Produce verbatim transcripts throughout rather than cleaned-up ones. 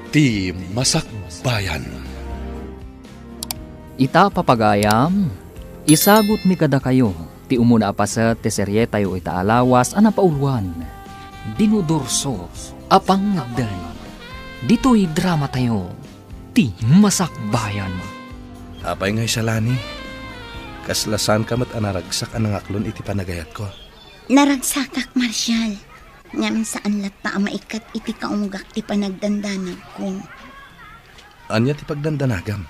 Ti Masakbayan. Ita, papagayam, isagutmi kadakayo ti umuna a paset ti serietayo ita a lawas a napauloan, Dinudurso a Pangngegdan. Ditoy dramatayo, Ti Masakbayan. Apay ngay, Shalani? Kasla saanka met a naragsak a nangaklon iti panagayatko? Naragsakak, Marshal. Ngem saan latta a maikat iti kaunggak ti panagdandanagko. Ania ti pagdandanagam?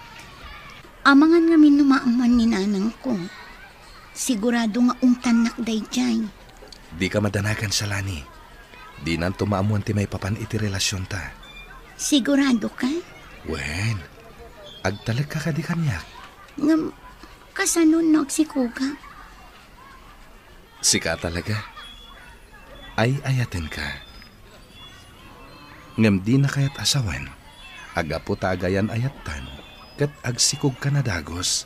Amangan ngamin no maammoan ni nanangko. Sigurado nga ungtannak daydiay. Dika madanagan, Shalani. Dinanto maammoan ti maipapan iti relasionta. Sigurado ka? Wen, agtalekka kadi kaniak? Ngem, kasano no agsikogak? Sika talaga. Ay-ayatenka. Ngem dina kayat a sawen, a gapu ta agayan a yattan, ket agsikogka na dagus.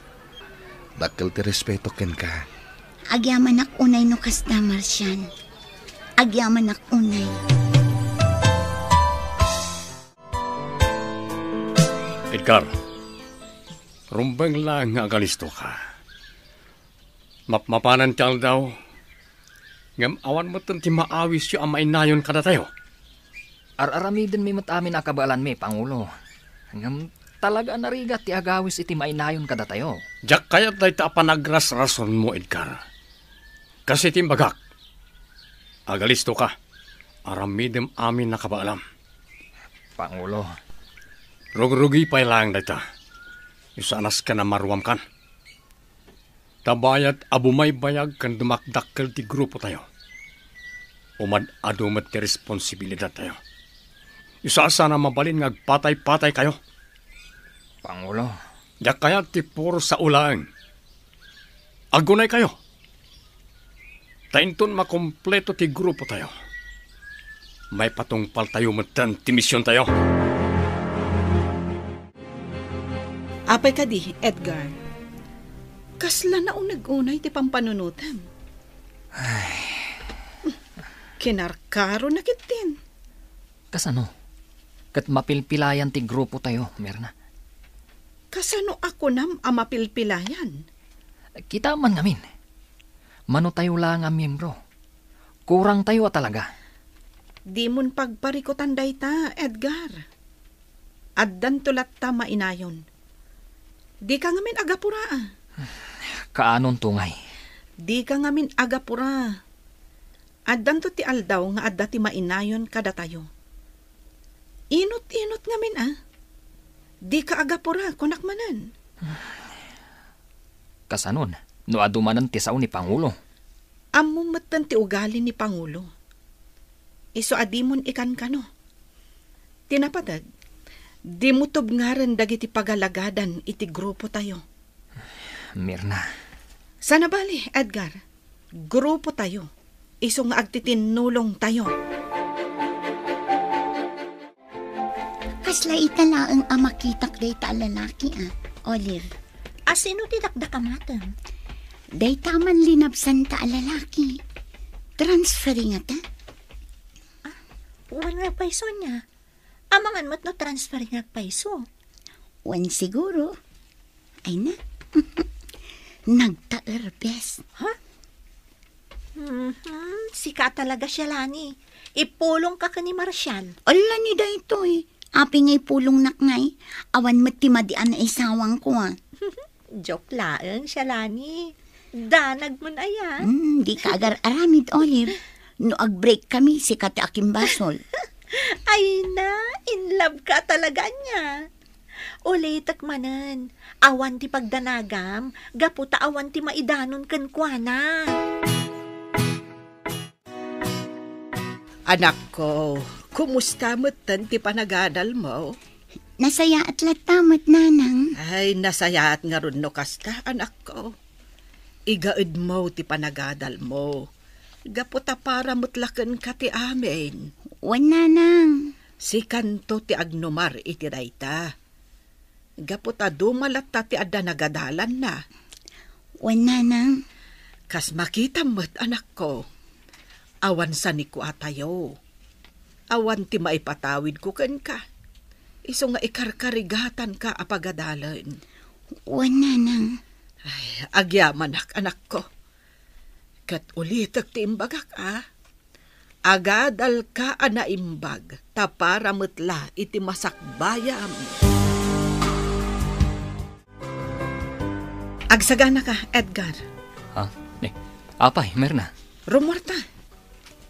Dakkel ti respeto kenka. Agyamanak unay no kasta, Marshal. Agyamanak unay. Edgar, rumbeng laeng nga agalistoka. Mapmapanen ti aldaw, ngem awan metten ti maawisyo a mainayon kadatayo. Ar-aramidenmi met amin a kabaelanmi, Pangulo. Ngem talaga a narigat ti agawis iti mainayon kadatayo. Diak kayat dayta a panagrasrasonmo, Edgar. Kas iti imbagak, agalistoka. Aramidem amin a kabaelam. Pangulo. Rugrugi pay laeng dayta. Isu a nasken a maruamkan. Ta bayat a bumaybayag ken dumakdakkel ti grupotayo, umad-adu met ti responsibilidadtayo. Isu a saan a mabalin nga agpatay-pataykayo. Pangulo. Diak kayat ti puro sao laeng. Agunaykayo. Ta inton makompleto ti grupotayo, maipatungpaltayo metten ti misiontayo. Apay kadi, Edgar? Kasla nauneg unay ti pampanunotem. Ay. Kinarkaronak ketdin. Kasano? Ket mapilpilayan ti grupotayo, Mirna. Kasano a kunam a mapilpilayan? Kita man ngamin. Manotayo la nga miyembro. Kurangtayo a talaga. Dimon pagparikutan dayta, Edgar. Addanto latta mainayon. Dika ngamin agapura, a. Kaanonto ngay? Dika ngamin agapura. Addanto ti aldaw nga adda ti mainayon kadatayo. Inut-inot ngamin, a. Dika agapura, kunak manen. Kasanon, no adu manen ti sao ni Pangulo? Ammom metten ti ugali ni Pangulo. Isu a dimon ikankano. Ti napateg, dimo tubngarem dagiti pagalagadan iti grupotayo. Mirna. Sana bali, Edgar. Grupotayo. Isu nga agtitinnulongtayo. Kasla ita laeng a makitak dayta a lalaki, a, Olive. A, sino ti dakdakamatem? Dayta man linabsanta a lalaki. Transferring ngata? A, wen nga payso nia. Amangan met no transferring nga payso. Wen siguro. Ay na. Nagtaerbes. Ha? Mhm, sika talaga, Shalani. Ipulongka ken ni Marshal. Ala ni daytoy. Apay nga ipulongnak ngay? Awan met ti madi a naisawangko, a. Joke laeng, Shalani. Danagmon aya. Hmm, dika agar-aramid, Olive. No ag-break kami, sika ti akimbasol. Ay na, in love ka talaga nia. Ulitek manen, awan ti pagdanagam, gapu ta awan ti maidanon kenkuana. Anakko, kumusta metten ti panagadalmo? Nasayaat latta met, nanang. Ay, nasayaat ngarud no kasta, anakko. Igaedmo ti panagadalmo. Gapu ta para met la kenka ti amin. Wen, nanang. Sikanto ti agnumar iti dayta. Gapu ta duma latta ti adda nagadalanna. Wen, nanang. Kas makitam met, anakko, awan sanikuatayo. Awan ti maipatawidko kenka. Isu nga ikarkarigatanka a pagadalen. Wen, nanang. Ay, agyamanak, anakko. Ket ulitek ti imbagak, a. Agadalka a naimbag, ta para met la iti masakbayam. Agsagana ka, Edgar. Ha? Eh, apay, Mirna? Rumuarta.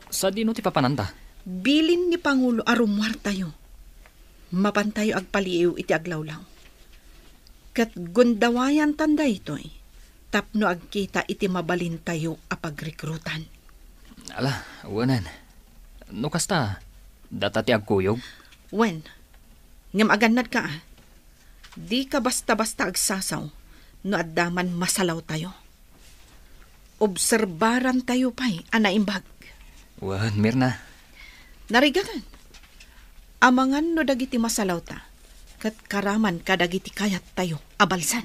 Sadino ti papananta? Bilin ni Pangulo a rumuartayo. Mapantayo agpaliiw iti aglawlaw. Ket gundawayantan daytoy tapno agkita iti mabalintayo a pagrekrutan. Ala, wenen. No kasta, data ti agkuyog? Wen, ngem agannadka, a. Dika basta-basta agsasaw no adda man masalawtayo. Obserbarantayo pay a naimbag. Wen, Mirna. Narigakan. Amangan no dagiti masalawta, ket karaman kadagiti kayattayo a balsan.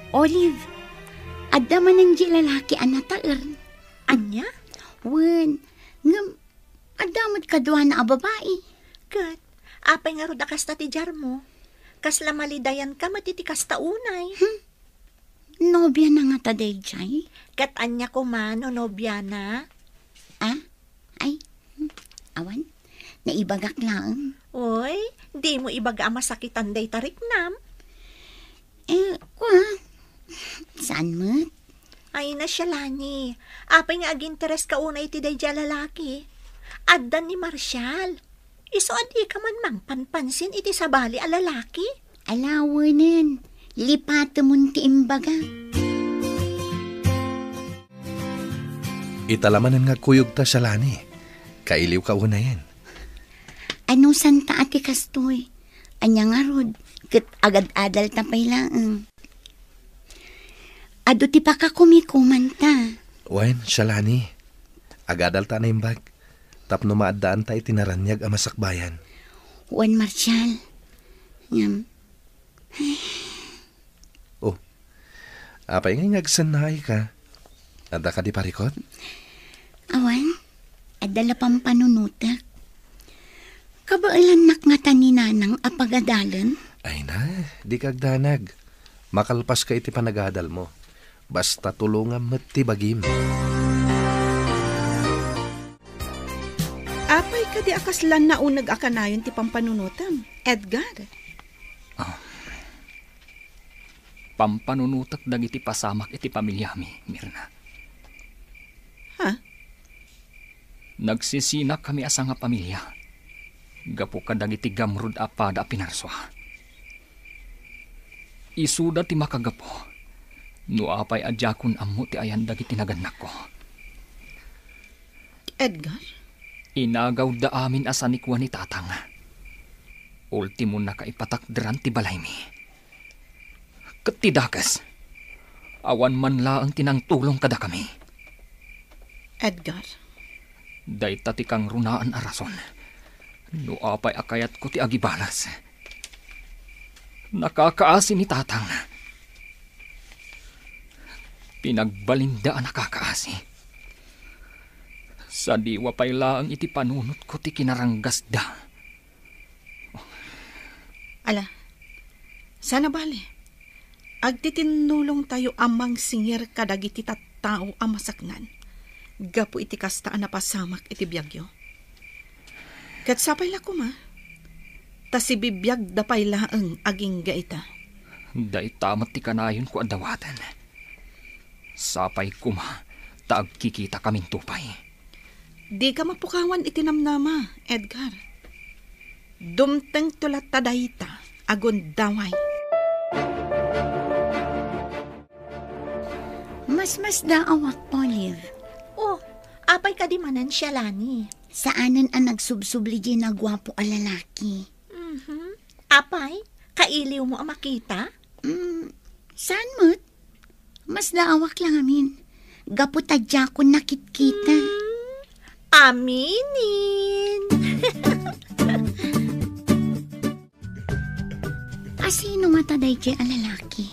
Olive, adda manen di lalaki a nataer. Ania? Wen, ngem adda met kaduana a babai. Ket, apay ngarud a kasta ti diarmo? Kasla malidayanka met iti kasta unay. Hmm. Nobiana ngata daydiay? Ket ania koma no nobiana? Ah? Ay, hmm, awan. Naibagak laeng. Oy, dimo ibaga a masakitan dayta riknam. Eh, kua, saan met? Ay, na, Shalani, apay nga agintereska unay iti daydiay a lalaki? Addan ni Marshall. Isu a dika man mangpanpansin iti sabali a lalaki? Ala, wenen, lipatemon ti imbaga. Ita la manen nga agkuyogta, Shalani. Kailiwka unayen. Anusanta a ti kastoy? Ania ngarud, ket agad-adalta pay laeng. Adu ti pakakumikomanta. Wen, Shalani. Agadalta a naimbag. Tapno maaddaanta iti naraniag a masakbayan. Wen, Marshall. Ngem, Oh. Apay ngay nga agsannaayka? Adda kadi parikut? Awan, adda la pampanunotek. Kabaelannak ngata ni Nanang a pagadalen? Ay na, dika agdanag. Makalpaska iti panagadalmo. Basta tulongam met ti bagim. Apay kadi a kasla nauneg a kanayon ti pampanunotem, Edgar? Ah. Pampanunotek dagiti pasamak iti pamiliami, Mirna. Ha? Nagsisinakami a sangapamilia gapu kadagiti gamrud a pada a pinarsua. Isuda ti makagapu no apay a diakon ammo ti ayan dagiti nagannakko. Edgar? Inagawda amin a sanikua ni Tatang. Ultimo, nakaipatakderan ti balaymi. Ket ti dakes, awan man laeng ti nangtulong kadakami. Edgar? Dayta ti kangrunaan a rason no apay a kayatko ti agibalas. Nakakaasi ni Tatang. Pinagbalinda a nakakaasi. Sadiwa pay laeng iti panunotko ti kinaranggasda. Ala, sana bale, agtitinnulongtayo a mangsingir kadagiti tattao a masaknan gapu iti kasta a napasamak iti biagyo. Ket sapay la koma, ta sibibiagda pay laeng agingga ita. Dayta met ti kanayonko a dawaten. Sapay koma ta agkikitakaminto pay. Dika mapukawan iti namnama, Edgar. Dumtengto latta dayta a gundaway. Masmasdaawak, Olive. Oh, apay kadi manen, Shalani? Saanen a nagsubsubli diay naguapo a lalaki. Mhm. Apay, kailiwmo a makita? Mm, saan met? Masdaawak lamin. Gapu ta diakon nakitkita. Mm, aminen. Asino ngata daydiay a lalaki?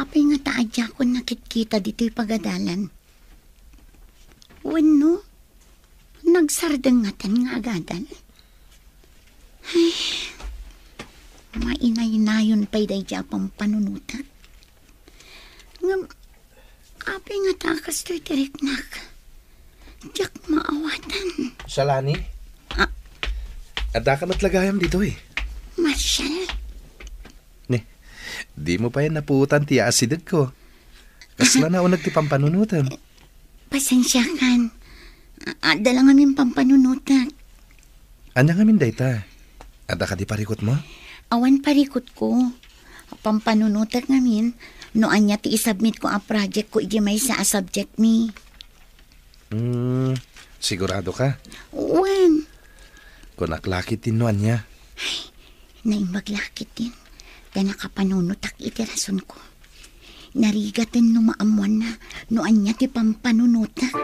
Apay ngata a diakon nakitkita ditoy pagadalan? Wenno, nag Sardengngatan nga agadal. Ay, mainaynayon pay daydi a pampanunotak. Ngem, apay ngata a kastoy ti riknak? Diak maawatan. Shalani? Ah? Addaka met la gayam ditoy? Marshall? Ne, dimo pay napuotan ti asidegko. Kasla nauneg ti pampanunotem. Pasensiakan. A-, adda la ngamin pampanunotak. Ania ngamin dayta? Adda kadi parikutmo? Awan parikutko. Pampanunotak ngamin no ania ti isubmitko a projectko iti maysa a subject mi. Hmm, sigurado ka? Wen. Kunak la ketdin no ania. Naimbag la ketdin ta nakapanunotak iti rasonko. Narigaten no maammoanna no ania ti pampanunotak.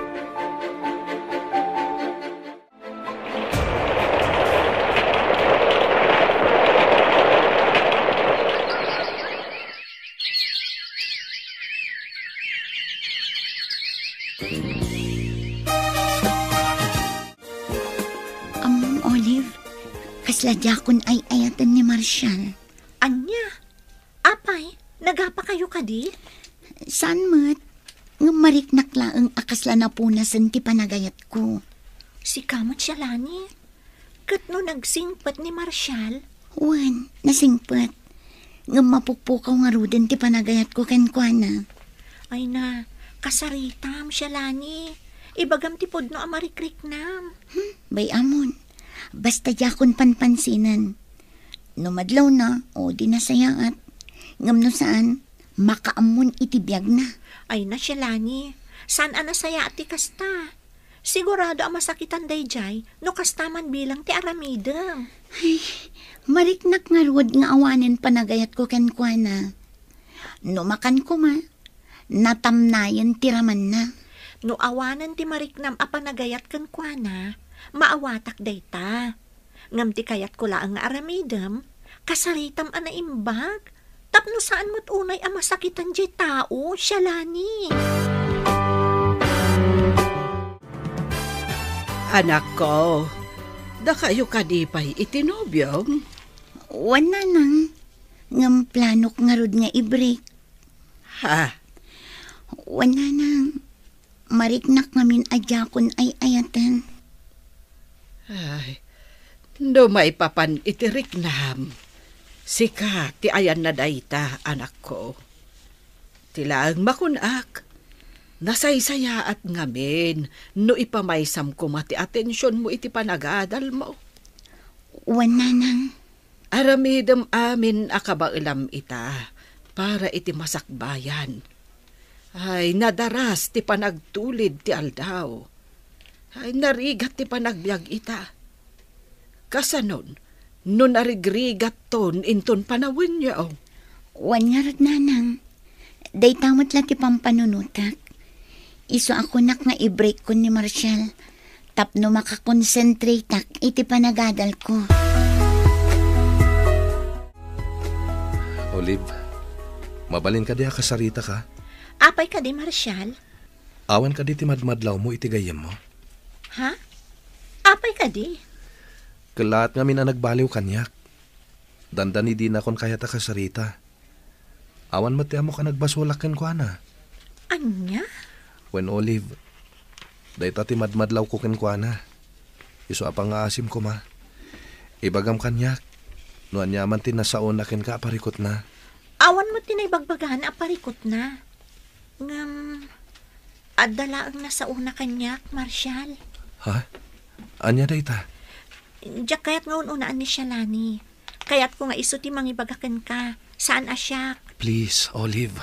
Ammom, Olive, kasla diakon ay-ayaten ni Marshall. Ania? Apay, nagapakayo kadi? Saan met? Ngem mariknak laeng a kasla napunasen ti panagayatko. Sika met, Shalani? Ket no nagsingpet ni Marshall? Wen, nasingpet. Ngem mapukpukaw ngaruden ti panagayatko kenkuana. Ay na, kasaritam, Shalani. Ibagam ti pudno a marikriknam. Hmm, bay-amon. Basta diakon panpansinen. No madlawna, o di nasayaat. Ngem no saan, makaammon iti biagna. Ay na, Shalani. Saan a nasayaat ti kasta? Sigurado a masakitan daydiay no kasta man bilang ti aramidem. Ay, mariknak ngarud nga awanen panagayatko kenkuana. No makan koma, natamnayen ti ramanna. No awanen ti mariknam a panagayat kenkuana, maawatak dayta. Ngem ti kayatko laeng nga aramidem, kasaritam a naimbag, tapno saan met unay a masakitan diay tao, Shalani. Anakko, dakayo kadi pay iti nobiom? Wen, Nanang. Ngem planok ngarud nga i-break. Ha? Wen, Nanang. Mariknak ngamin a diakon ay-ayaten. Ay, no maipapan iti riknam, sika ti ayanna dayta, anakko. Ti laeng makunak, nasaysayaat ngamin no ipamaysam koma ti atensionmo iti panagadalmo. Wen, Nanang. Aramidem amin a kabaelam ita para iti masakbayan. Ay, nadaras ti panagtulid ti aldaw. Ay, narigat ti panagbiag ita. Kasanon, no narigrigatton inton panawenyo? Wen ngarud, Nanang. Dayta met la ti pampanunotak. Isu a kunak nga i-break-kon ni Marshall tapno makakonsentrateak iti panagadalko. Olive, mabalin kadi a kasaritaka? Apay kadi, Marshall? Awan kadi ti madmadlawmo iti gayyemmo? Ha? Apay kadi? Kellaat ngamin a nagbaliw kaniak. Dandani dinakon kayat a kasarita. Awan met ti ammok a nagbasolak kenkuana. Ania? Wen, Olive, dayta ti madmadlawko kenkuana. Isu a pangngaasim koma. Ibagam kaniak no aniaman ti nasaona kenka a parikutna. Awan met ti naibagbagana a parikutna. Ngem, adda laeng nasaona kaniak, Marshall. Ha? Ania dayta? Diak kayat nga un-unaan ni Shalani. Kayatko nga isu ti mangibaga kenka, saan a siak. Please, Olive.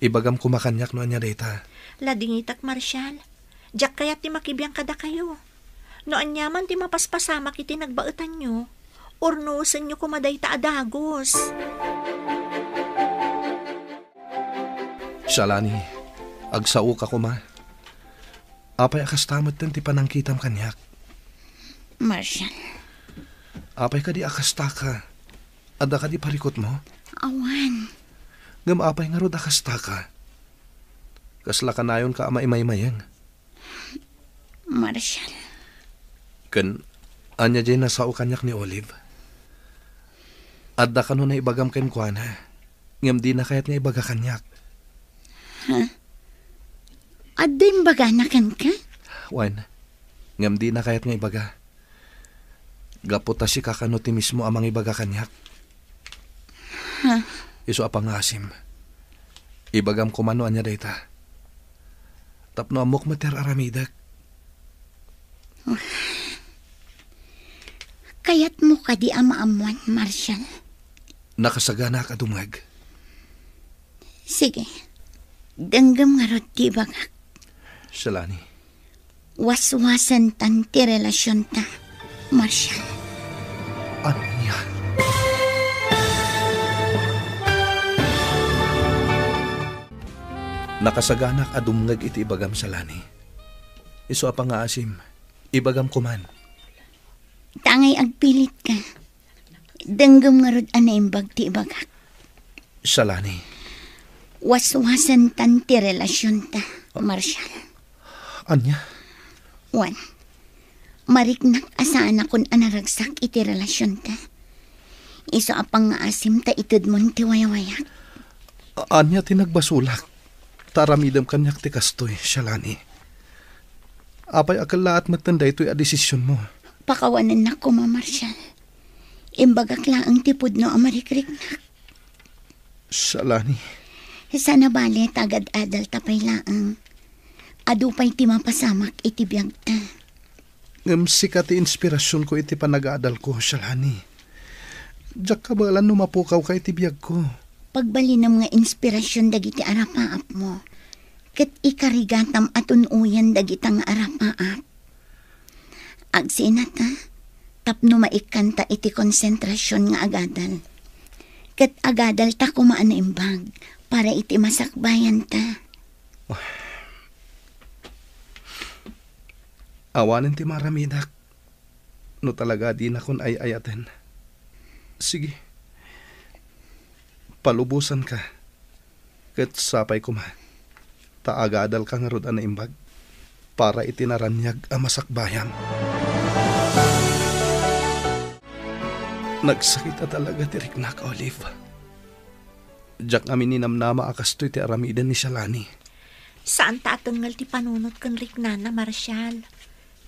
Ibagam koma kaniak no ania dayta. Ladingitak, Marshall. Diak kayat ti makibiang kadakayo. No aniaman ti mapaspasamak iti nagbaetanyo, urnosenyo koma dayta a dagus. Shalani, agsaoka koma. Apay a kasta metten ti panangkitam kaniak? Marshall. Apay kadi a kastaka? Adda kadi parikutmo? Awan. Ngem apay ngarud a kastaka? Kasla kanayonka a maimaymayeng? Marshall. Ken ania diay nasao kaniak ni Olive? Adda kano naibagam kenkuana, ngem dina kayat nga ibaga kaniak. Ha? Adda imbagana kenka? Wen, ngem dina kayat nga ibaga. Gapu ta sika kano ti mismo a mangibaga kaniak. Ha? Isu a pangngaasim, ibagam koma no ania dayta. Tapno ammok met ti ar-aramidek. Kayatmo kadi a maammuan, Marshall? Nakasaganaak a dumngeg. Sige. Denggem ngarud ti ibagak. Shalani. Waswasentan ti relasionta, Marshall. Ania? Nakasaganaak a dumngeg iti ibagam, Shalani. Isu a pangngaasim, ibagam koman. Tangay agpilitka. Denggem ngarud a naimbag ti ibagak. Shalani. Waswasentan ti relasionta, Marshall. Ania? Wen, mariknak a saanakon a naragsak iti relasionta. Isu a pangngaasim ta itedmon ti wayawayak. A-, ania ti nagbasolak? Ta aramidem kaniak ti kastoy, Shalani. Apay a kellaat metten daytoy a desisionmo? Pakawanennak koma, Marshall. Imbagak laeng ti pudno a marikriknak. Shalani. Sana bale ta agad-adalta pay laeng. Adu pay ti mapasamak iti biagta. Ngem sika ti inspirasionko iti panagadalko, Shalani. Diak kabaelan no mapukawka iti biagko. Pagbalinem nga inspirasion dagiti arapaapmo, ket ikarigatam a tun-oyen dagita nga arapaap. Agsinata, tapno maikkanta iti konsentrasion nga agadal. Ket agadalta koma a naimbag para iti masakbayanta. Awanen ti maaramidak no talaga dinakon ay-ayaten. Sige, palubosanka, ket sapay koma ta agadalka ngarud a naimbag para iti naraniag a masakbayam. Nagsakit a talaga ti riknak, Olive. Diak amin ninamnama a kastoy ti aramiden ni Shalani. Saanta a tengngel ti panunot ken riknana, Marshall.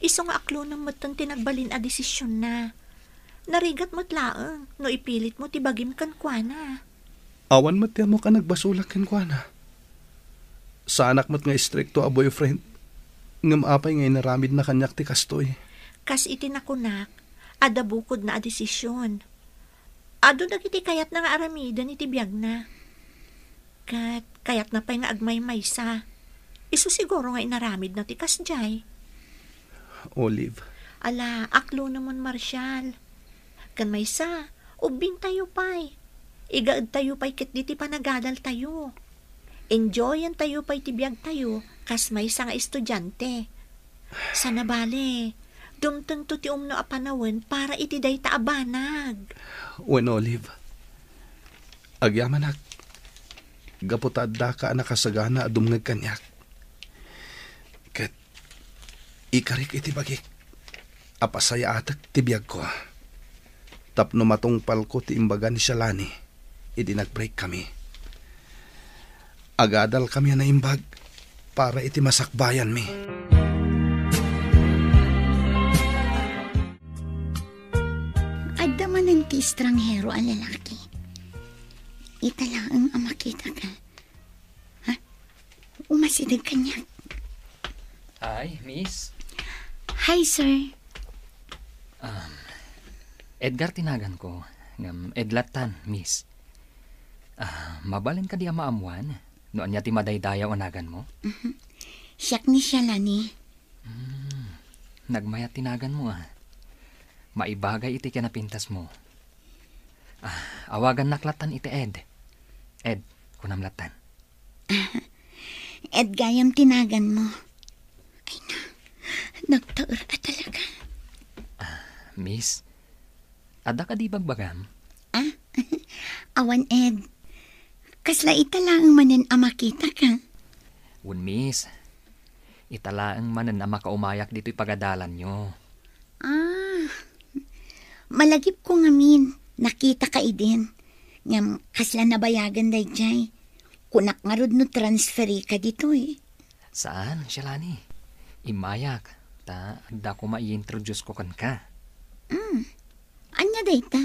Isu nga aklonem metten ti nagbalin a desisionna. Narigat met laeng no ipilitmo ti bagim kenkuana. Awan met ti ammok a nagbasolak kenkuana. Saanak met nga istrikto a boyfriend, ngem apay nga inaramidna kaniak ti kastoy? Kas iti nakunak, adda bukodna a desision. Adu dagiti kayatna nga aramiden iti biagna. Ket kayatna pay nga agmaymaysa. Isu siguro nga inaramidna ti kasdiay. Olive. Ala, aklonemon, Marshall. Ken maysa, ubbingtayo pay. Igaedtayo pay ketdi ti panagadaltayo. Enjoyentayo pay ti biagtayo kas maysa nga estudiante. Sana bale, dumtengto ti umno a panawen para iti dayta a banag. Wen, Olive, agyamanak, gapu ta addaka a nakasagana a dumngeg kaniak. Ket ikarik iti bagik a pasayaatek ti biagko tapno matungpalko ti imbaga ni Shalani idi nag-break kami. Agadal kami a naimbag para iti masakbayanmi. Adda manen ti estranghero a lalaki. Ita laeng a makitaka. Ha? Umasideg kaniak. Hi, miss. Hi, sir. Um, Edgar ti naganko, ngem Ed lattan, miss. Ah, mabalin kadi a maammuan no ania ti madaydayaw a naganmo? Mhm. Siak ni Shalani. Hmm, nagmayat ti naganmo, ah. Maibagay iti kinapintasmo. Ah, awagannak lattan iti Ed. Ed, kunam lattan. Ed gayam ti naganmo. Ay na, nagtaer ka talaga. Ah, miss, adda kadi bagbagam? Ah? Awan, Ed. Kasla ita laeng manen a makitaka. Wen, miss. Ita laeng manen a makaumayak ditoy pagadalanyo. Malagipko ngamin, nakitaka idin. Ngem kasla nabayagen daydiay. Kunak ngarud no transferika ditoy. Saan, Shalani. Immayak, ta adda koma i-introduce ko kenka. Mm. Ania dayta?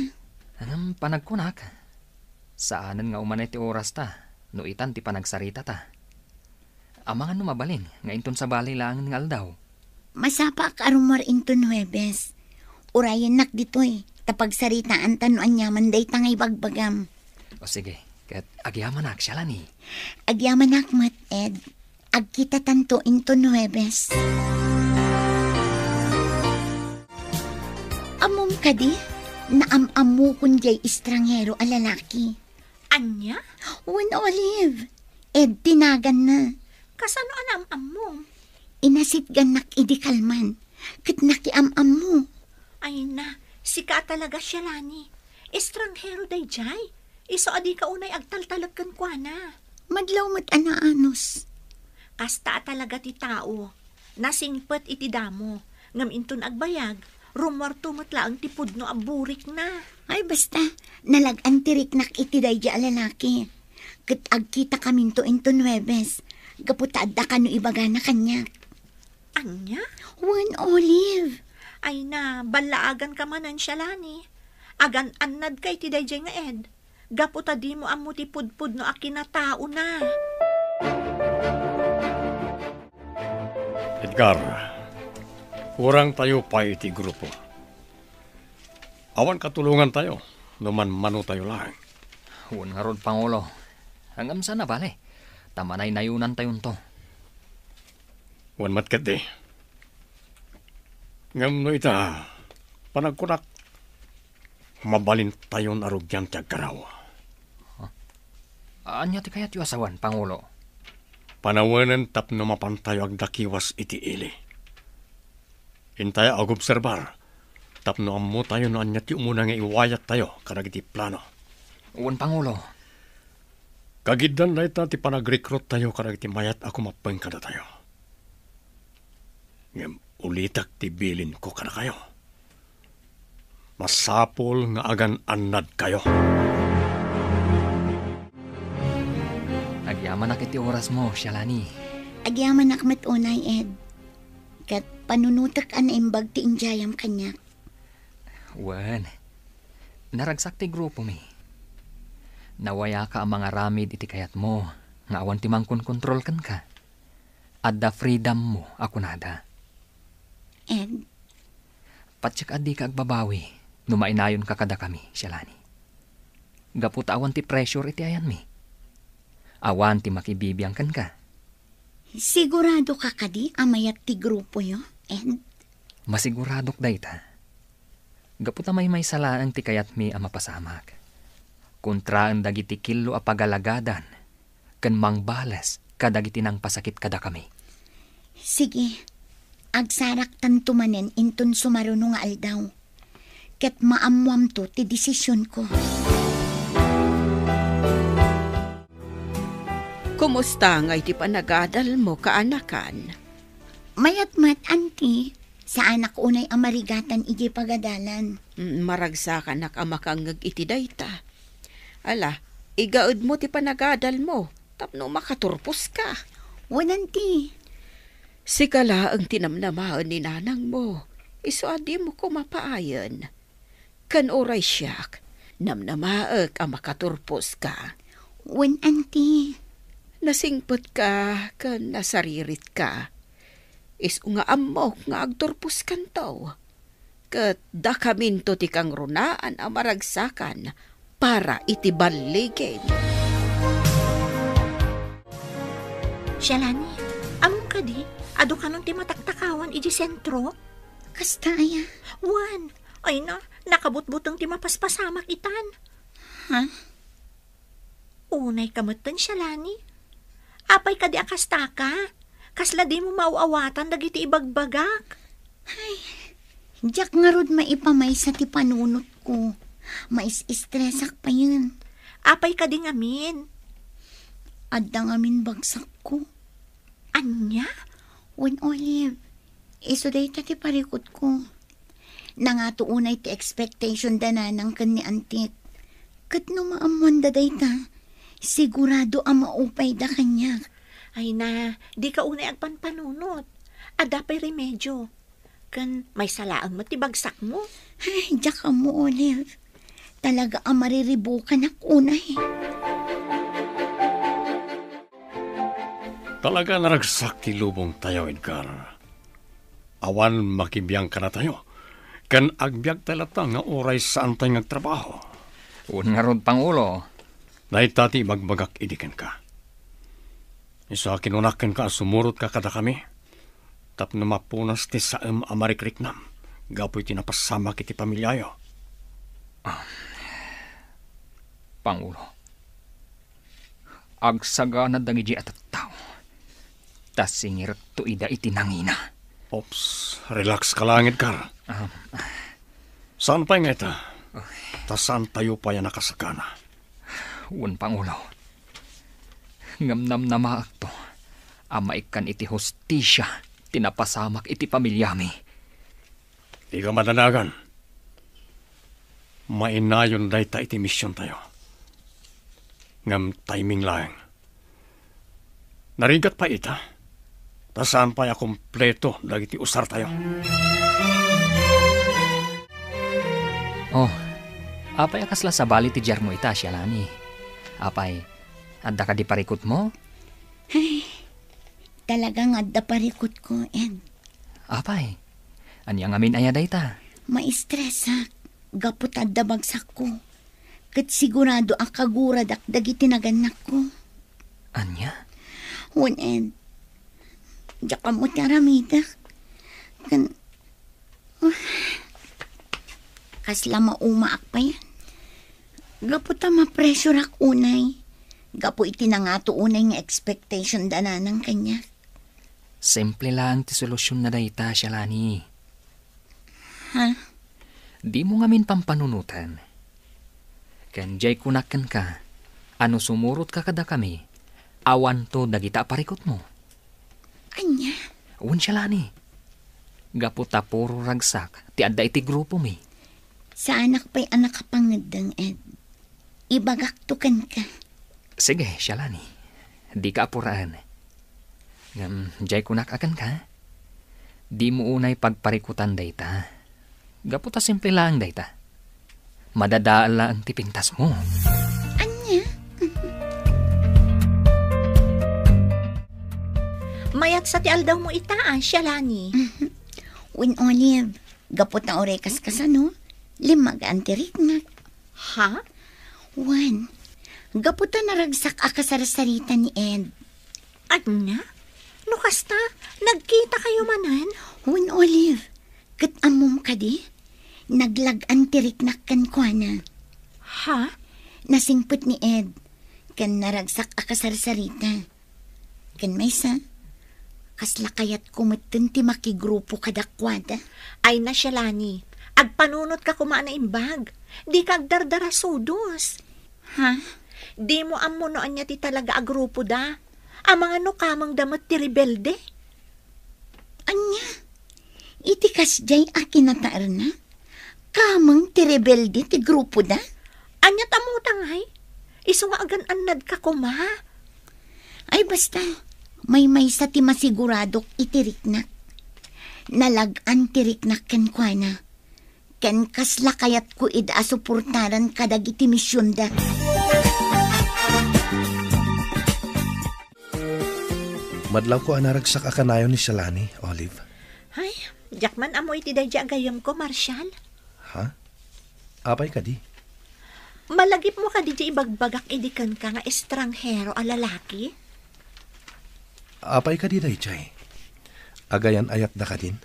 Ngem panagkunak, saanen nga umanay ti orasta no itan ti panagsaritata. Amangan no mabalin nga inton sabali laengen nga aldaw. Masapaak a rummuar inton Huwebes. Urayennak ditoy, ta pagsaritaanta no aniaman dayta nga ibagbagam. O sige, ket agyamanak, Shalani. Agyamanak met, Ed. Agkitatanto inton Huwebes. Ammom kadi, naam-ammokon diay estranghero a lalaki. Ania? Wen, Olive. Ed ti naganna. Kasano a naam-ammom? Inasitgannak idi kalman, ket nakiam-ammo. Ay na, sika a talaga, Shalani. Estranghero daydiay. Isu a dika unay agtaltalek kenkuana. Madlaw met a naanus. Kasta a talaga ti tao. Nasingpet iti damo, ngem inton agbayag, rummuarto met laeng ti pudno a burikna. Ay, basta, nalag-an ti riknak iti daydiay a lalaki. Ket agkitakaminto inton Huwebes, gapu ta adda kano ibagana kaniak. Ania? Wen, Olive. Ay na, ballaaganka manen, Shalani. Agan-annadka iti daydiay nga Ed. Gapu ta dimo ammo ti pudpudno a kinataona. Edgar, kurangtayo pay iti grupo. Awan katulongantayo no manmanotayo laeng. Wen ngarud, Pangulo. Ngem saan a bale, ta manaynayonantayonto. Wen met ketdi. Ngem no ita, panagkunak, mabalintayon a rugian ti agkaraw. Ania ti kayatyo a sawen, Pangulo? Panawenen tapno mapantayo agdakiwas iti ili. Intay agobserbar tapno ammotayo no ania ti umuna nga iwayattayo kadagiti plano. Wen, Pangulo. Kagiddan dayta ti panagrekruttayo kadagiti mayat a kumappeng kadatayo. Ngem ulitek ti bilinko kadakayo. Masapul nga agan-annadkayo. Agyamanak iti orasmo, Shalani. Agyamanak met unay, Ed. Ket panunotek a naimbag ti idiayam kaniak. Wen, naragsak ti grupomi. Nawayaka a mangaramid iti kayatmo nga awan ti mangkonkontrol kenka. Adda freedommo a kunada. Ed? Patiek a dika agbabawi no mainayonka kadakami, Shalani. Gapu ta awan ti pressure iti ayanmi. Awan ti makibibiang kenka. Siguradoka kadi a mayat ti grupoyo, Ed? Masiguradok dayta. Gapu ta maymaysa laeng ti kayatmi a mapasamak. Kontraen dagiti killo a pagalagadan ken mangbales kadagiti nangpasakit kadakami. Sige, agsaraktanto manen inton sumaruno nga aldaw. Ket maammoamto ti desisionko. Kumusta nga iti panagadalmo, kaanakan? Mayat met, Auntie. Saanak unay a marigatan idiay pagadalan. Mm, maragsakanak a makangngeg iti dayta. Ala, igaedmo ti panagadalmo tapno makaturposka. Wen, Auntie. Sika laeng ti namnamaen ni nanangmo, isu a dimo koma paayen. Ken uray siak, namnamaek a makaturposka. Wen, Auntie. Nasingpetka ken nasariritka. Isu nga ammok nga agturposkanto. Ket dakaminto ti kangrunaan a maragsakan para iti balligin. Shalani, ammom kadi, adu kanon ti mataktakawan idiay sentro? Kasta aya? Wen, ay na, nakabutbuteng ti mapaspasamak itan. Ha? Unay ka metten, Shalani. Apay kadi a kastaka? Kasla dimo maaw-awatan dagiti ibagbagak? Ay, diak ngarud maipamaysa ti panunotko. Mais-estresak payen. Apay kadi ngamin? Adda ngamin bagsakko. Ania? Wen, Olive, isu dayta ti parikutko. Nangato unay ti expectation da nanang ken ni antik. Ket no maammoanda dayta, sigurado a maupayda kaniak. Ay na, di ka unay agpanpanunot. Adda pay remedio. Ken maysa laeng met ti bagsakmo. Ay, diak ammo, Olive. Talaga a mariribukanak unay. Talaga naragsak ti lubongtayo, Edgar. Awan makibiang kadatayo, ken agbiagtay latta nga uray saantay nga agtrabaho. Wen ngarud, Pangulo. Dayta ti ibagbagak idi kenka. Isu a kinunak kenka a sumurotka kadakami tapno mapunas ti saem a marikriknam gapu iti napasamak iti pamiliayo. Ah, Pangulo, agsagana dagidi a tattao, ta singirekto ida iti nangina. Ops, relax ka laeng, Edgar. Ah. Saan pay nga ita? Ay. Ta saantayo pay a nakasagana. Wen, Pangulo. Ngem namnamaekto a maikkan iti hustisia ti napasamak iti pamiliami. Dika madanagan. Mainayon dayta iti misiontayo. Ngem timing laeng. Narigat pay ita, ta saan pay a kompleto dagiti usartayo. Oh, apay a kasla sabali ti diarmo ita, Sialani? Apay, adda kadi parikutmo? Ay, talagang adda parikutko, Ed. Apay, ania ngamin aya dayta? Maistresak, gapu ta adda bagsakko. Ket sigurado a kaguradak dagiti nagannakko. Ania? Wen, Ed, diak ammo ti aramidek. Ken, ah, kasla maumaak pay. Gapu ta mapressureak unay. Gapu iti nangato unay nga expectation da nanang kaniak. Simple laeng ti solusionna dayta, Sialani. Ha? Dimo ngamin pampanunoten. Ken diay kunak kenka a no sumurotka kadakami, awanto dagita a parikutmo. Ania? Wen, Sialani. Gapu ta puro ragsak ti adda iti grupomi. Saanak pay a nakapangeddeng, Ed. Ibagakto kenka. Sige, Sialani. Dika apuraen. Ngem, diay kunak a kenka, dimo unay pagparikutan dayta. Gapu ta simple laeng dayta. Madadael laeng ti pintasmo. Ania? Mayat sa ti aldawmo ita, a, Sialani. Wen, Olive, gapu ta uray kaskasano, limmagaan ti riknak. Ha? Wen, gapu ta naragsak a kasarsarita ni Ed. Ania? No kasta, nagkitakayo manen? Wen, Olive, ket ammom kadi? Naglag-an ti riknak kenkuana. Ha? Nasingpet ni Ed, ken naragsak a kasarsarita. Ken maysa, kasla kayatko metten ti makigrupo kadakuada. Ay na, Sialani, agpanunotka koma a naimbag. Dika agdardarasudos. Ha? Dimo ammo no ania ti talaga a grupoda. Amangan no kamengda met ti rebelde. Ania? Iti kasdiay a kinataerna, kameng ti rebelde ti grupoda? Ania ta ammoda ngay? Isu nga agan-annadka koma. Ay, basta, maymaysa ti masiguradok iti riknak. Nalag-an ti riknak kenkuana. Ken kasla kayatko ida a suportaran kadagiti misionda. Madlawko a naragsak a kanayon ni Sialani, Olive. Ay, diak man ammo iti daydi a gayyemko, Marshall. Ha? Apay kadi? Malagipmo kadi ti ibagbagak idi kenka nga estranghero a lalaki? Apay kadi daydiay? Agayan-ayatda kadin?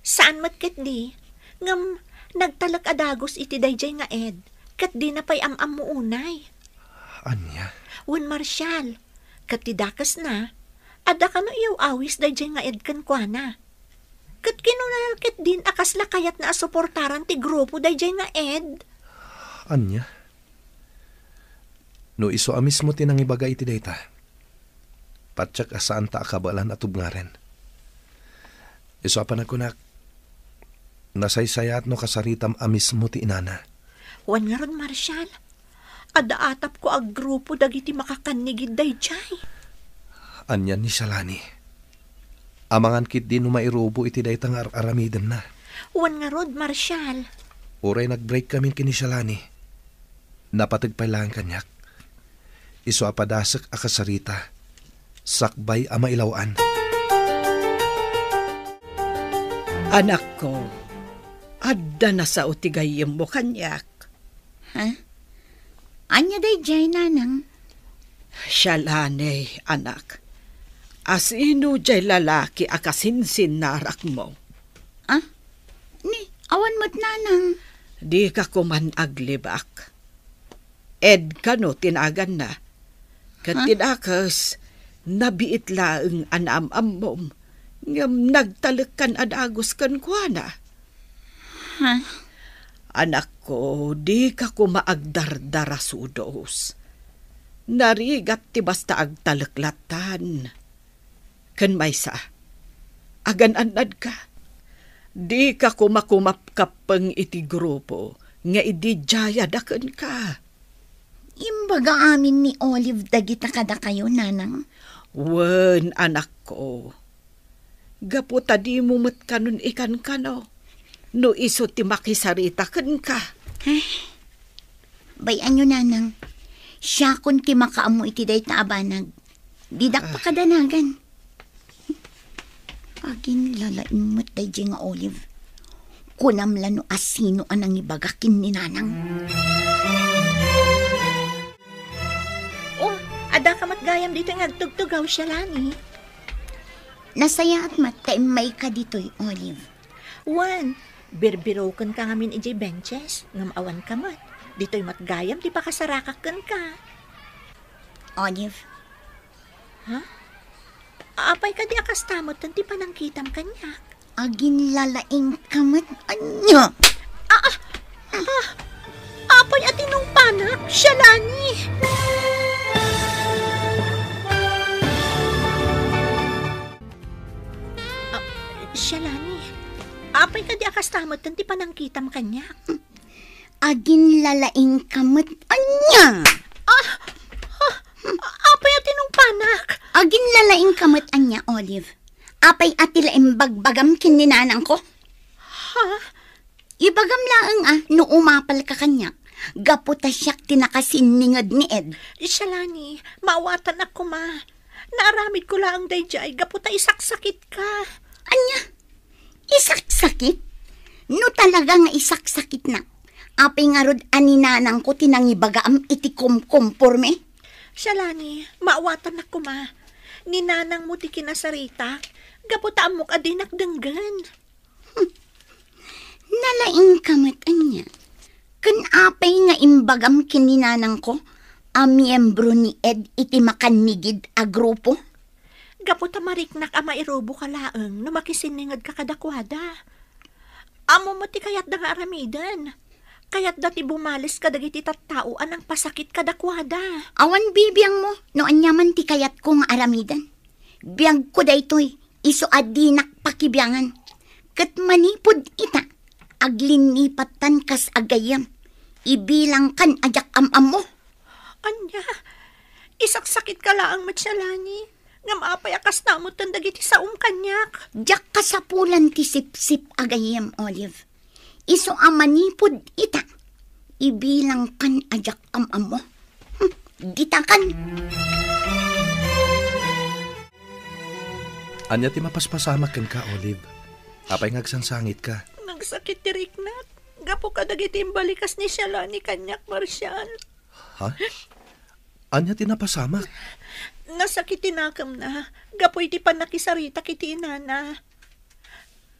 Saan met ketdi, ngem nagtalek a dagus iti daydiay nga Ed, ket dina pay am-ammo unay. Ania? Wen, Marshall, ket ti dakesna, adda kano iyaw-awis daydiay nga Ed kenkuana. Ket kinunana ketdin a kasla kayatna a suportaran ti grupo daydiay nga Ed. Ania? No isu a mismo ti nangibaga iti dayta, patiek a saanta a kabaelan a tubngaren. Isu a panagkunak, Nasaysayaat no kasaritam a mismo ti inana. Wen ngarud, Marshal, adda atapko a grupo dagiti makakannigid daydiay. Anian ni Shalani? Amangan ketdi no mairubo iti dayta nga ar-aramidenna. Wen ngarud, Marshal. Uray nag-break kamin ken ni Shalani, napateg pay laeng kaniak. Isu a padasek a kasarita, sakbay a mailaw-an. Anakko, adda nasao ti gayyemmo kaniak. Ha? Ania daydiay, nanang? Shalani, anak. Asino diay lalaki a kasinsinnarakmo? Ah? Ni, awan met, nanang. Dika koman aglibak. Ed kano ti naganna. Ket Ha? ti dakes, nabiit laeng a naam-ammom, ngem nagtalekkan a dagus kenkuana. Ha? Anakko, dika koma agdardarasudos. Narigat ti basta agtalek lattan. Ken maysa, agan-annadka. Dika koma kumapkappeng iti grupo nga ididiayada kenka. Imbaga amin ni Olive dagita kadakayo, nanang? Wen, anakko. Gapu ta dimo met kanon ikankano no isu ti makisarita kenka. Ay, bay-anyo, nanang. Siakon ti makaammo iti dayta a banag. Didak Ah. pakadanagan. Aginlalaing met daydiay nga Olive. Kunam la no asino a nangibaga ken ni nanang. Oh, adda ka met gayam ditoy nga agtugtugaw, Shalani. Nasayaat met ta immayka ditoy, Olive. Wen, birbirokenka ngamin idiay benches, ngem awanka met. Ditoy met gayam ti pakasarakak kenka. Olive. Ha? Apay kadi a kasta metten ti panangkitam kaniak? Aginlalaingka met ania? Ah, ah, ah, apay a tinungpanak, Shalani? Ah, Shalani, apay kadi a kasta metten ti panangkitam kaniak? Aginlalaingka met ania? Ah, ah, apay a tinungpanak? Aginlalaingka met ania, Olive? Apay a ti la imbagbagam ken ni nanangko? Ha? Ibagam laeng a no umapalka kaniak, gapu ta siak ti nakasinninged ni Ed. Shalani, maawatanak koma. Naaramidko laeng daydiay gapu ta isaksakitka. Ania? Isaksakit? No talaga nga isaksakitnak, apay ngarud a ni nanangko ti nangibagaam iti kumkumpormi? Shalani, maawatanak koma. Ni nanangmo ti kinasaritak, gapu ta ammok a dinak denggen. Hmm. Nalaingka met ania. Ken apay nga imbagam ken ni nanangko a miyembro ni Ed iti makannigid a grupo? Gapu ta mariknak a mairuboka laeng no makisinningedka kadakuada. Ammom met ti kayatda nga aramiden. Kayatda ti bumales kadagiti tattao a nangpasakit kadakuada. Awan bibiangmo no aniaman ti kayatko nga aramiden. Biagko daytoy, isu a dinak pakibiangan. Ket manipud ita, aglinnipattan kas gayyem. Ibilangkan a diak am-ammo. Ania? Isaksakitka laeng met, Shalani. Ngem apay a kasta metten dagiti saom kaniak? Diak kasapulan ti sipsip a gayyem, Olive. Isu a manipud ita, ibilangkan a diak am-ammo. Hmm, ditakan. Ania ti mapaspasamak kenka, Olive? Apay nga agsangsangitka? Nagsakit ti riknak gapu kadagiti imbalikas ni Shalani kaniak, Marshal. Ha? Ania ti napasamak? Nasakit ti nakemna gapu iti pannakisaritak iti inana.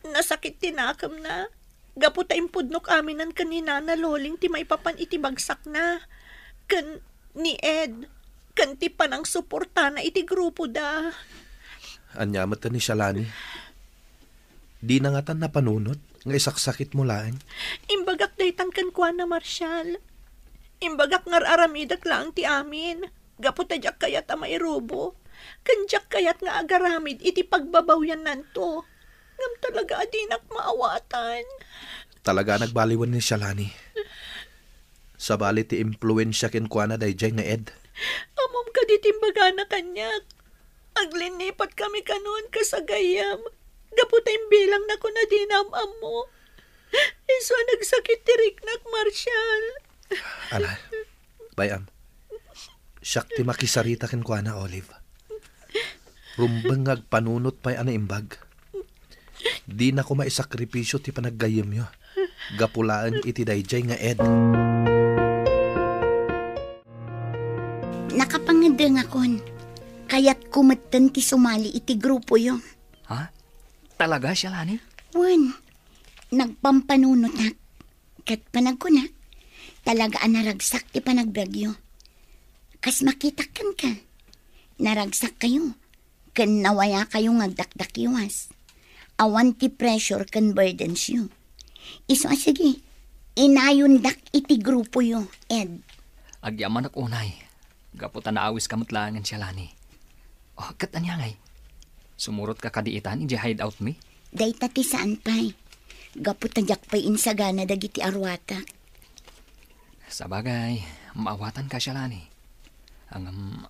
Nasakit ti nakemna gapu ta impudnok aminen ken ni Nana Loling ti maipapan iti bagsakna, ken ni Ed, ken ti panangsuportana iti grupoda. Ania met ni Shalani? Dina ngatan napanunot nga isaksakitmo laeng? Imbagak daytan kenkuana, Marshal. Imbagak nga ar-aramidek laeng ti amin, gapu ta diak kayat a mairubo, ken diak kayat nga agaramid iti pagbabawiannanto. Ngem talaga a dinak maawatan. Talaga a nagbaliwen ni Shalani. Sabali ti impluensia kenkuana daydiay nga Ed. Ammom kadi ti imbagana kaniak? Aglinipat kami kanon kas a gayyem. Gapu ta imbilangnakon a dina am-ammo. Isu a nagsakit ti riknak, Marshall. Ala, bay-am. Siak ti makisarita kenkuana, Olive. Rumbeng nga agpanunot pay a naimbag. Dinako maisakripisio ti panaggayyemyo gapu laeng iti daydiay nga Ed. Nakapangngedengakon. Kayatko metten ti sumali iti grupoyo. Ha? Talaga, Shalani? Wen, nagpampanunotak. Ket panagkunak, talaga a naragsak ti panagbiagyo. Kas makitak kenka, naragsakkayo, ken nawayakayo nga agdakdakiwas. Awan ti pressure ken burdensyo. Isu a sige, inayondak iti grupoyo, Ed. Agyamanak unay, gapu ta naawiska met laengen, Shalani. Oh, ket ania ngay? Sumurotka kadi itan idiay hideout mi? Dayta ti saan pay. Gapu ta diak pay insagana dagiti aruatak. Sabagay, maawatanka, Shalani. Ngem,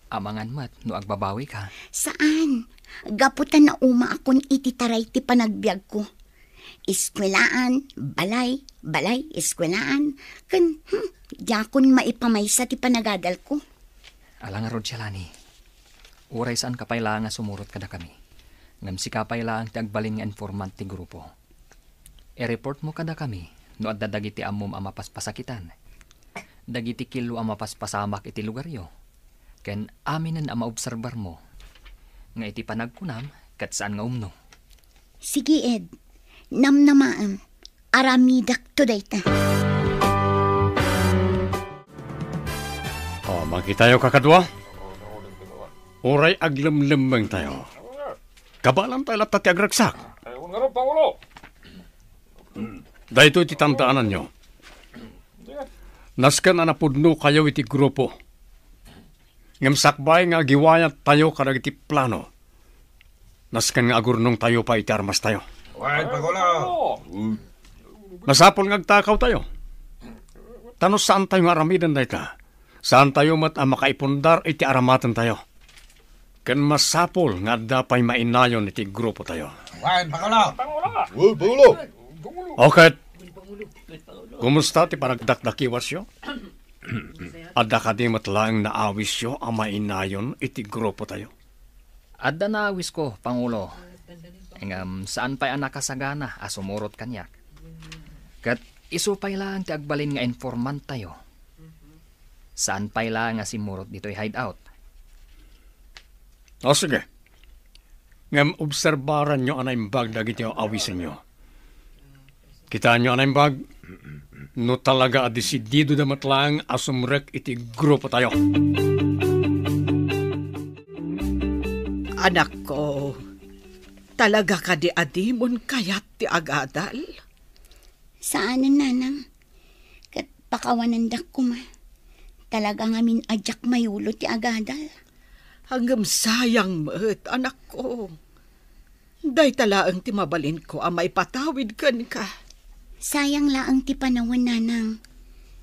amangan met no agbabawika. Saan? Gapu ta naumaakon iti taray ti panagbiagko. Eskuelaan, balay, balay, eskuelaan, ken, hmm, diakon maipamaysa ti panagadalko. Ala ngarud, Shalani. Uray saanka pay laeng a sumurot kadakami, ngem sika pay laeng ti agbalin nga informant ti grupo. I-reportmo kadakami no adda dagiti ammom a mapaspasakitan, dagiti killo a mapaspasamak iti lugaryo, ken aminen a maobserbarmo nga iti panagkunam ket saan nga umno. Sige, Ed. Namnamaem. Aramidakto dayta. Oh, makitayo, kakadua. Uray aglemlemmengtayo, kabaelantayo latta ti agragsak. Daytoy ti tandaananyo. Nasken a napudnokayo iti grupo. Ngem sakbay nga agiwayattayo kadagiti plano, nasken nga agurnongtayo pay iti armastayo. Wen, Pangulo. Masapul nga agtakawtayo. Ta no saantayo nga aramiden dayta, saantayo met a makaipundar iti aramatentayo. Ken masapul nga adda pay mainayon iti grupotayo. Wen, Pangulo. Wen, Pangulo. O ket, kumusta ti panagdakdakiwasyo? Adda kadi met laeng naawisyo a mainayon iti grupotayo? Adda naawisko, Pangulo. Ngem saan pay a nakasagana a sumurot kaniak. Ket isu pay laeng ti agbalin nga informanttayo. Saan pay laeng a simmurot ditoy hideout. O, sige. Ngem obserbaranyo a naimbag dagiti awisenyo. Kitaenyo a naimbag, no talaga a desididoda met laeng a sumrek iti grupotayo. Anakko, talaga kadi a dimon kayat ti agadal? Saanen, nanang. Ket pakawanendak koma. Talaga ngamin a diak mayulo ti agadal. Ngem sayang met, anakko. Dayta laeng ti mabalinko a maipatawid kenka. Sayang laeng ti panawen, nanang.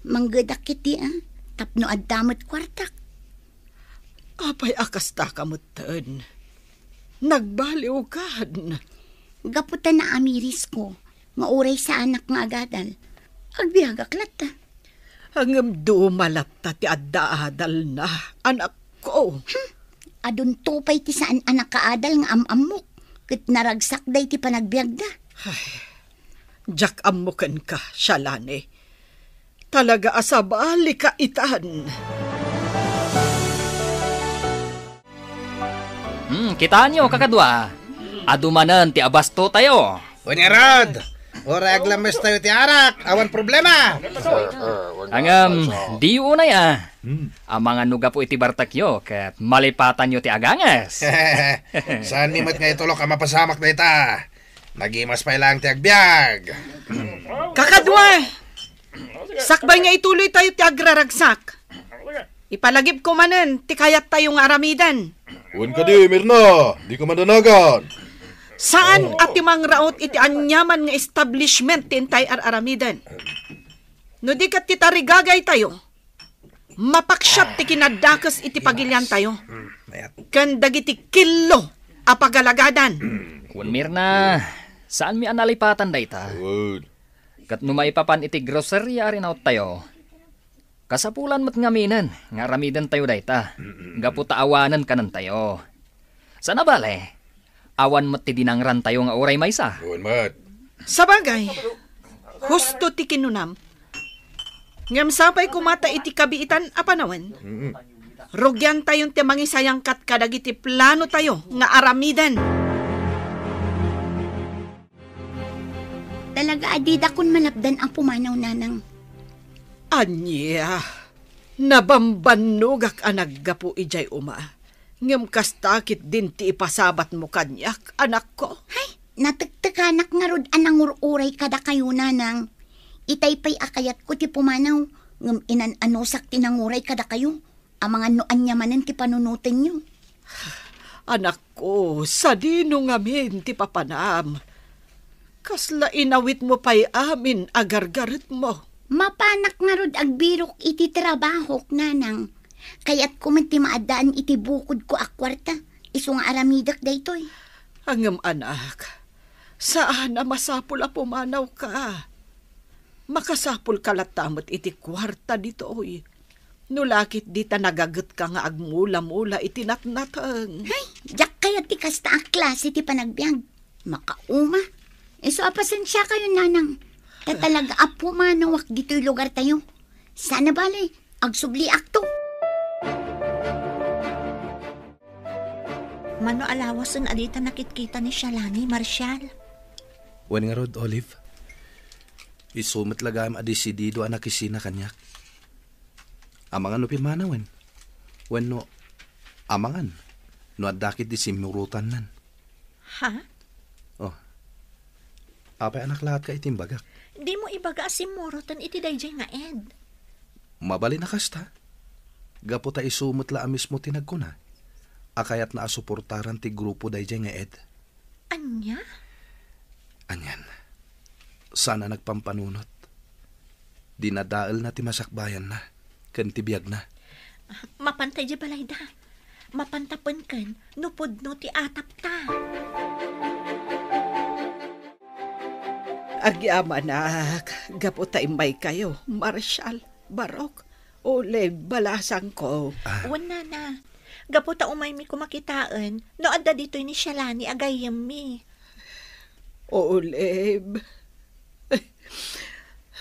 Manggedak iti, a, tapno adda met kuartak. Apay a kasta ka metten? Nagbaliwkan. Gapu ta naamirisko nga uray saanak nga agadal, agbiagak latta. Ngem duma latta ti adda adalna, anakko. Hmm. Adunto pay ti saan a nakaadal nga am-ammok, ket naragsak daydi panagbiagda. Ay, diak ammo kenka, Shalani. Talaga a sabalika itan. Hmm, kitaenyo, kakadua. Adu manen ti abastotayo. Wen ngarud, uray aglammestayo ti arak, awan problema. Ngem, diyo unay, a. Hmm. Amangan no gapu iti bartekyo ket malipatanyo ti aganges. Saan ni met nga itulok a mapasamak dayta. Nagimas pay laeng ti agbiag. Kakadua! Sakbay nga ituloytayo ti agraragsak, ipalagipko manen ti kayattayo nga aramiden. Wen kadi, Mirna, dika mandanagan. Saan a ti mangraut iti aniaman nga establishment ti intay ar-aramiden. No di ket ti tarigagaytayo, mapaksiat ti kinadakes iti pagiliantayo. Ken dagiti killo a pagalagadan. Wen Mirna, saanmi a nalipatan dayta. Ket no maipapan iti groceria a rinaottayo, kasapulan met ngaminen nga aramidentayo dayta, gapu ta awanen kanentayo. Sana bale, awan met ti dinangrantayo nga uray maysa. Wen met. Sabagay, husto ti kinunam. Ngem sapay koma ta iti kabiitan a panawen, rugiantayon ti mangisayangkat kadagiti planotayo nga aramiden. Talaga a didakon malapdan a pumanaw, Nanang. Ania, nabambannogak a naggapu idiay uma. Ngem kasta ketdin ti ipasabatmo kaniak, anakko. Hay, natektekanak ngarud a nangur-uray kadakayo, Nanang. Itay pay a kayatko ti pumanaw, ngem inan-anusak ti nanguray kadakayo. Amangan no ania manen ti panunotenyo. Anakko, sadino ngamin ti papanam? Kasla inawitmo pay amin a gargaretmo. Mapanak ngarud agbirok iti trabahok, Nanang. Kayatko met ti maaddaan iti bukodko a kuarta, isu nga aramidek daytoy. Ngem anak, saan a masapul a pumanawka. Makasapulka latta met iti kuarta ditoy. No la ketdi ta nagagetka nga agmula-mula iti natnateng. Ay, diak kayat ti kasta a klase ti panagbiag. Makauma. Isu a pasensiakayon, Nanang. Ta talaga a pumanawak ditoy lugartayo. Sana bale, agsubliakto. Mano a lawasen a dita nakitkita ni Shalani, Marshal? Wen ngarud, Olive. Isu met la gayam a desidido a nakisina kaniak. Amangan no pimmanawen, wenno amangan no adda ketdi simmurotannan. Ha? Oh. Apay a naklaatka iti imbagak? Dimo ibaga a simmuroten iti daydiay nga ed. Mabalin a kasta. Gapu ta isu met la a mismo ti nagkuna a kayatna a suportaran ti grupo daydiay nga ed. Ania? Anian, saan a nagpampanunot. Dinadaelna ti masakbayanna ken ti biagna. Mapanta idiay balayda. Mapanta pen ken no pudno ti atapta. Agyamanak, gapu ta immaykayo, Marshal, Barok, Olive, balasangko. Ah. Wen, Nana. Gapu ta umaymi koma kitaen no adda ditoy ni Shalani a gayyemmi. Olive.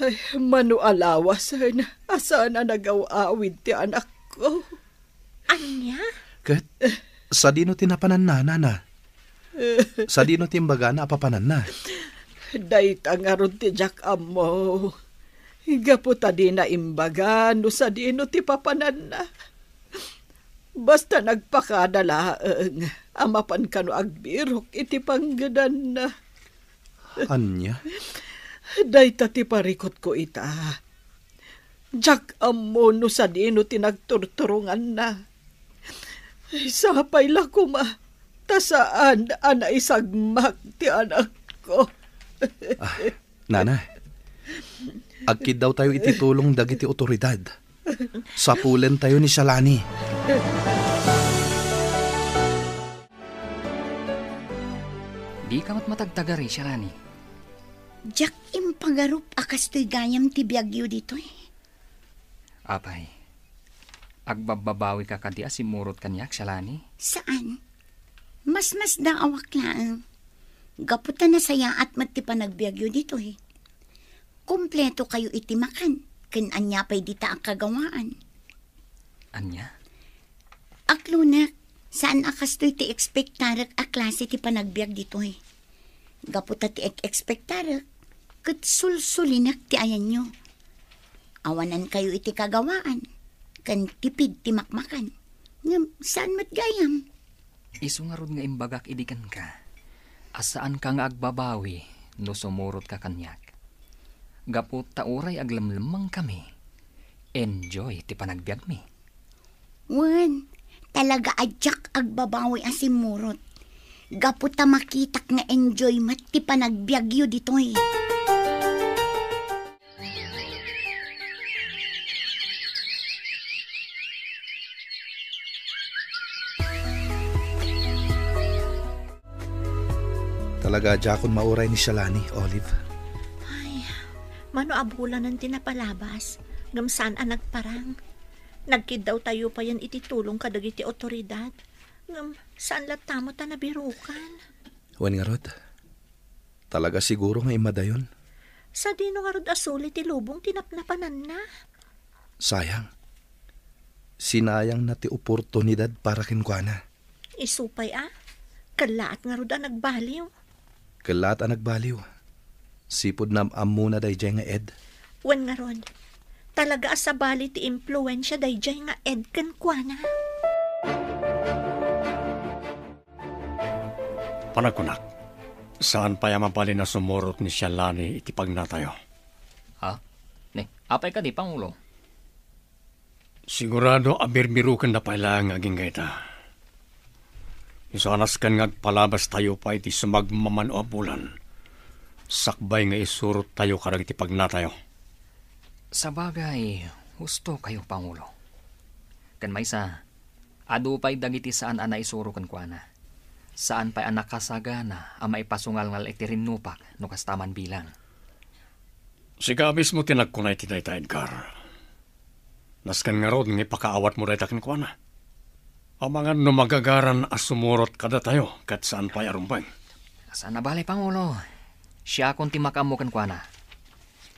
Ay, mano a lawasen a saan a nagaw-awid ti anakko. Ania? Ket sadino ti napananna, Nana? Sadino ti imbagana a papananna? Dayta ngarud ti diak ammo. Gapu ta dina imbaga no sadino ti papananna. Basta nagpakada laeng a mapan kano agbirok iti panggedanna. Ania? Dayta ti parikutko ita. Diak ammo no sadino ti nagturturonganna. Sapay la koma ta saan a naisagmak ti anakko. Ah, Nana, agkiddawtayo iti tulong dagiti otoridad. Sapulentayo ni Shalani. Dika met matagtagari, Shalani. Diak impagarup a kastoy gayam ti biagyo ditoy. Apay, agbabbabawika kadi a simmurot kaniak, Shalani? Saan. Masmasdaawak laeng. Gapu ta nasayaat met ti panagbiagyo ditoy. Kumpletokayo iti makan, ken ania pay dita a kagawaan. Ania? Aklonek, saan a kastoy ti ekspektarek a klase ti panagbiag ditoy. Gapu ta ti ek-ekspektarek, ket sulsulinek ti ayanyo. Awanankayo iti kagawaan, ken tipid ti makmakan. Ngem saan met gayam. Isu ngarud nga imbagak idi kenka a saanka nga agbabawi no sumurotka kaniak. Gapu ta uray aglemlemmengkami, enjoy ti panagbiagmi. Wen, talaga a diak agbabawi a simmurot. Gapu ta makitak nga enjoy met ti panagbiagyo ditoy. Talaga, diakon mauray ni Shalani, Olive. Ay, mano a bulanen ti napalabas, ngem saan a nagparang. Nagkiddawtayo payen iti tulong kadagiti otoridad, ngem saan latta met a nabirukan. Wen ngarud, talaga siguro nga immadayon. Sadino ngarud a suli ti lubong ti napnapananna? Sayang. Sinayangna ti oportunidad para kenkuana. Isu pay a, kellaat ngarud a nagbaliw. Kellaat a nagbaliw. Sipud naam-ammona daydiay nga Ed. Wen ngarud, talaga a sabali ti impluensia daydiay nga Ed kenkuana. Panagkunak, saan pay a mabalin a sumurot ni Shalani iti pagnatayo. Ha? Ni, apay kadi, Pangulo? Sigurado a birbirukenna pay laeng nga agingga ita. Isu a nasken nga agpalabastayo pay iti sumagmamano a bulan, sakbay nga isurottayo kadagiti pagnatayo. Sabagay, husto kayo, Pangulo. Ken maysa, adu pay dagiti saan a naisuro kenkuana. Saan pay a nakasagana a maipasungalngal iti rinnupak no kasta man bilang. Sika mismo ti nagkuna iti dayta, Edgar. Nasken ngarud nga ipakaawatmo dayta kenkuana. Amangan no magagaran a sumurot kadatayo ket saan pay a rumbeng. Saan a bale, Pangulo. Siakon ti makaammo kenkuana.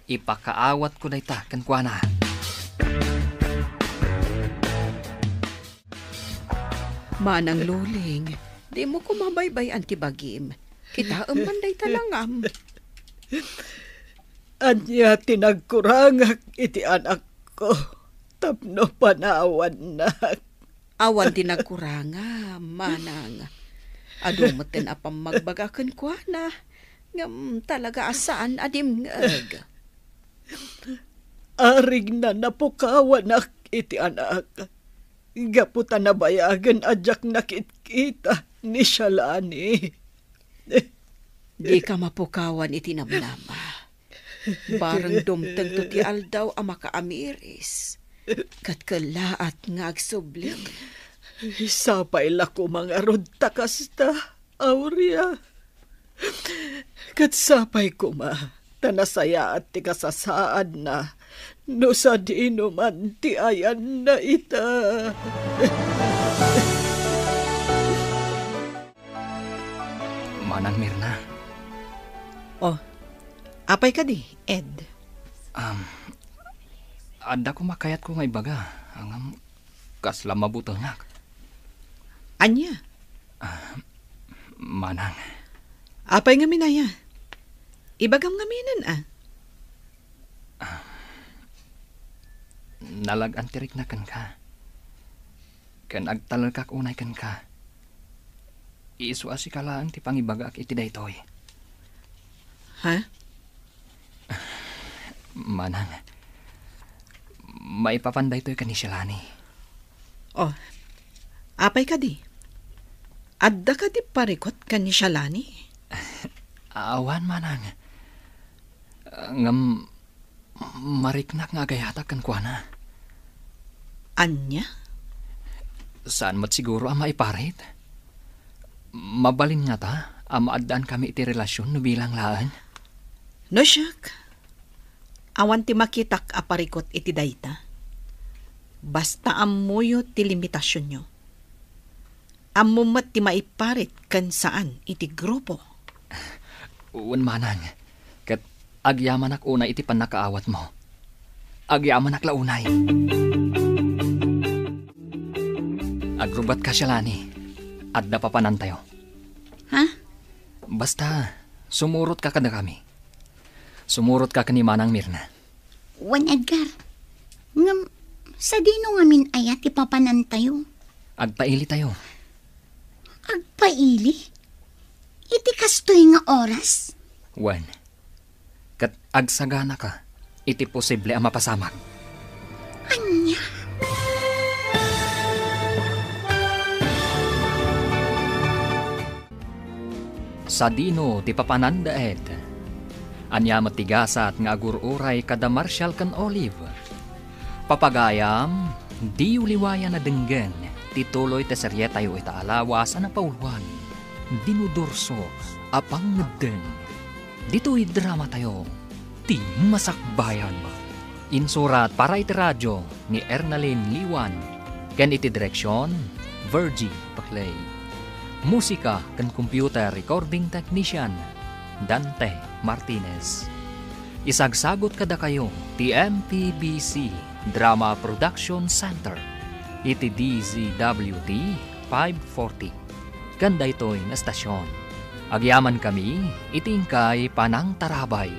Ipakaawatko dayta kenkuana. Manang Luling, dimo koma baybay-an ti bagim. Kitaem man dayta langam. Ania ti nagkurangak iti anakko tapno panawannak? Awan ti nagkurangam, manang. Adu metten a pammagbaga kenkuana, ngem talaga a saan a dimngeg. Arigna napukawanak iti anak, gapu ta nabayagen a diak nakitkita ni Shalani. Dika mapukawan iti namnama. Bareng dumtengto ti aldaw a makaamiris, ket kellaat nga agsubli. Sapay la koma ngarud ta kasta, Aurea. Ket sapay koma ta nasayaat ti kasasaadna no sadino man ti ayanna ita. Manang Mirna. Oh, apay kadi, Ed? Um, adda koma kayatko nga ibaga, ngem kasla mabutengak. Ania? Ah, Manang. Apay ngamin aya? Ibagam ngaminen, a? Ah, nalag-an ti rikna kenka. Ken agtalekak unay kenka. Isu a sika laeng ti pangibagaak iti daytoy. Ha? Manang, maipapan daytoy ken ni Shalani. Oh, apay kadi? Adda kadi parikut ken ni Shalani? Awan, Manang. Ngem, mariknak nga agayatak kenkuana. Ania? Saan met siguro a maiparit. Mabalin ngata a maaddaankamin iti relasion no bilang laeng? No siak, awan ti makitak a parikut iti dayta. Basta ammoyo ti limitasionyo. Ammom met ti maiparit ken saan iti grupo. Wen, Manang, ket agyamanak unay iti pannakaawatmo. Agyamanak la unay. Agrubatka, Shalani. Adda papanantayo. Ha? Basta, sumurotka kadakami. Sumurotka ken ni Manang Mirna. Wen, Edgar, ngem sadino ngamin aya ti papanantayo? Agpailitayo. Agpaili? Iti kastoy nga oras? Wen, ket agsaganaka iti posible a mapasamak. Ania? Sadino ti papananda et? Ania met ti gasat nga agur-uray kada Marshall ken Olive? Papagayam, diyo liwayan a denggen ti tuloy ti serietayo ita a lawas a napauluan, Dinudurso a Pangngeddeng. Ditoy dramatayo, ti Masakbayan. Insurat para iti radio ni Ernalyn Liwan, ken iti direksion, Virgie Paclay. Musika ken computer recording technician, Dante Martinez. Isagsagut kadakayo ti M P B C Drama Production Center iti D Z W T five forty. Ken daytoy nga estasion, agyamankami iti inkay panangtarabay.